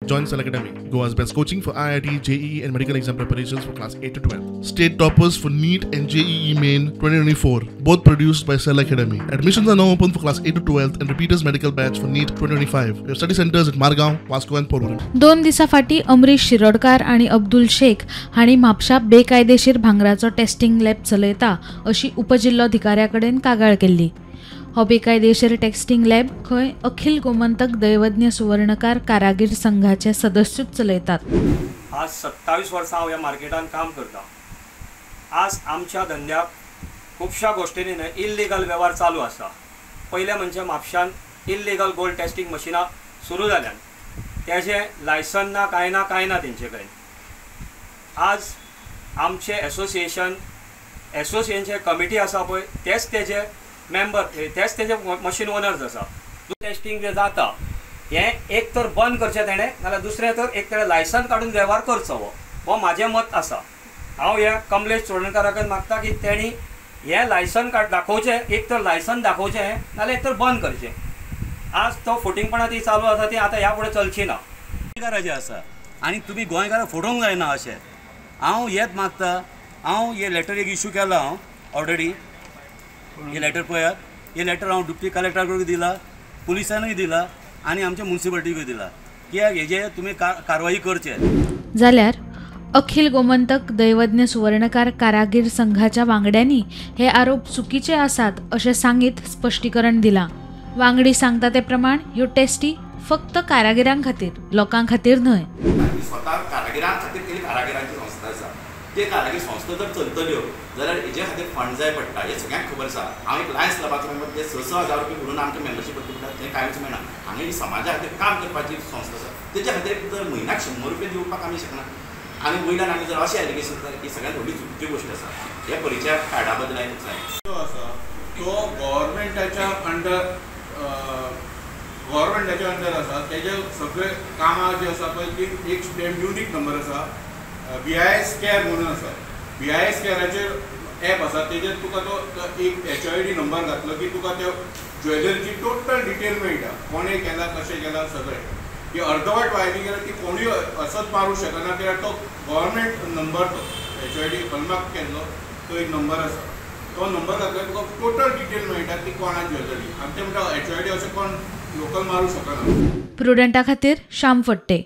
Join Cell Academy, Goa's best coaching for IIT, JEE and medical exam preparations for class 8 to 12. State toppers for NEET and JEE Main 2024, both produced by Cell Academy. Admissions are now open for class 8 to 12 and repeaters medical batch for NEET 2025. We have study centers at Margao, Vasco and Porvorim. 2 दिसां फाटीं अमरीश शिरोडकार आनी अब्दुल शेख हांणी म्हापशा बेकायदेशीर भांगराचो testing lab चलयता अशी उपजिल्लोधिकाऱ्या कडेन कागाळ केल्ली. हो बेकायदेशीर टेस्टिंग लॅब खंय अखिल गोमंतक दैवज्ञ सुवर्णकार कारागीर संघाचे सदस्यूच चलयतात. आज 27 वर्सां हांव ह्या मार्केटान काम करता. आज आमच्या धंद्याक खुबश्या गोश्टींनी न्हय इल्लिगल वेव्हार चालू आसा. पयलें म्हणजे म्हापशान इल्लिगल गोल्ड टेस्टिंग मशिनां सुरू जाल्यान, तेजें लायसन ना, कांय ना, कांय ना तेंचे कडेन. आज आमचे एसोसिएशनचे कमिटी आसा पळय, तेच तेजे मेंबर, तेच तेजे मशीन ओनर्स आसा. टेस्टिंग जें जाता हें एक तर बंद करचें तेणें, नाल्यार दुसरें तर एक तेणें लायसन काडून वेव्हार करचो. हो म्हाजें मत आसा. हांव ह्या कमलेश चोडणकारा कडेन मागता की तेणी हें लायसन काड दाखोवचें, एक तर लायसन दाखोवचें नाल्यार एक तर बंद करचें. आज तो फटींगपणां ती चालू आसा ती आतां ह्या फुडें चलची ना. गोंयकाराचें आसा आनी तुमी गोंयकारां फोडोवंक जायना अशें हांव हेच मागता. हांव हे लेटर एक इशू केला हांव ऑलरेडी. हे लेटर पळयात, हे लेटर हांव डुप्टी कलेक्टरा कडेन दिला, पुलिसांनूय दिला आनी आमच्या मुन्सिपालिटीकूय दिला की हेजे तुमी कारवाई करचे. जाल्यार अखिल गोमंतक दैवज्ञ सुवर्णकार कारागीर संघाच्या वांगड्यांनी हे आरोप चुकीचे आसात अशें सांगीत स्पश्टीकरण दिलां. वांगडी सांगता ते प्रमाण ह्यो टेस्टी फक्त कारागिरां खातीर, लोकां खातीर न्हय. स्वता कारागिरां खातीर केली कारागिरांची संस्था आसा. ते कारागीर संस्था जर चलतल्यो जाल्यार हेजे खातीर फंड जाय पडटा, हें सगळ्यांक खबर आसा. हांव एक लायन्स क्लबाचो मेंबर, ते 6-6 हजार रुपया भरून आमकां मेंबरशीप करची पडटा, तें कांयच मेळना. हांगा ही समाजा खातीर काम करपाची संस्था आसा, तेच्या खातीर जर म्हयन्याक 100 रुपया दिवपाक आमी शकना आनी वयल्यान आमी जर अशें एलिगेशन जाल्यार ही सगळ्यांत व्हडली चुकीची गोश्ट आसा. ह्या परिचय कार्डा बद्दल हांवें तुमकां सांगलें. जो आसा तो गव्हर्मेंटाच्या अंडर गव्हर्मेंटाच्या अंडर आसा. तेजे सगळे कामां जी आसा पळय ती एक युनीक नंबर आसा, BIS care म्हणून आसा. BIS केअराचेर एप आसा, तेजेर तुका तो एक HID number घातलो की तुका त्या ज्वेलरीची टोटल डिटेल मेळटा, कोणें केला, कशें केलां सगळें. ती अर्दवट वायली गेल्यार ती कोणूय असोच मारूंक शकना, कित्याक तो गव्हर्मेंट नंबर, तो HID hallmark केल्लो तो एक नंबर आसा. तो नंबर घातल्यार तुका टोटल डिटेल मेळटा ती कोणा ज्वेलरी. आनी ते म्हणटा HID अशें कोण लोकल मारूंक शकना. प्रुडंटा खातीर श्याम फट्टे.